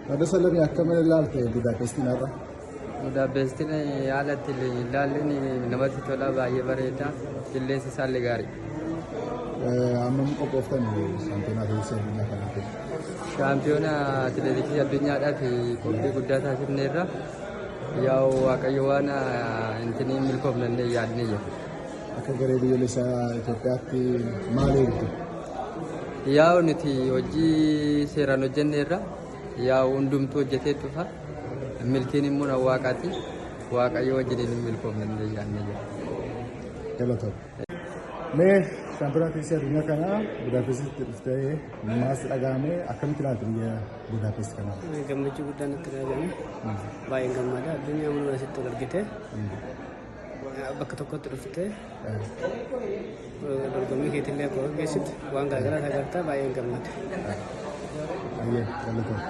Taaddasa Lamii, akkamiin ilaalte Budaapestiin har'a? Budaapestiin haala itti ilaalleen namatti tola, baay'ee bareeda, qilleensi isaallee gaarii. Hammam qophooftan shaampiyoonaa atileetiksii addunyaa kanaatiif? Shaampiyoona atileetiksii addunyaadhaaf qophii guddaa taasifneerra. Yaa'u Waaqayyo waan intiniin milkoofnannee yaadnee jira. Akka garee biyyoolessaa Itoophiyaatti maal eegdu? Yaa'u nuti hojii seeraan hojjenneerra. Yaa'u hundumtuu hojjetee dhufa. Milkiin immoo na Waaqaati. Waaqayyo wajjiniin hin milkoofnannee yaadnee jira. Galatoom. Mee shaampiyoonaa atileetiksii addunyaa kana Budaapestitti dhuftee maas dhaga'ame? Akkamitti ilaaltu biyya Budaapest kana? Gammachuu guddaan natti dhagahame. Baay'een gammada. Addunyaa mul'uu asitti wal argite. Bakka tokkotti dhufte dorgommii keetillee akka gaggeessitu waan garaagaraa agartaa, baay'een gammada. Ayyee, galatoom.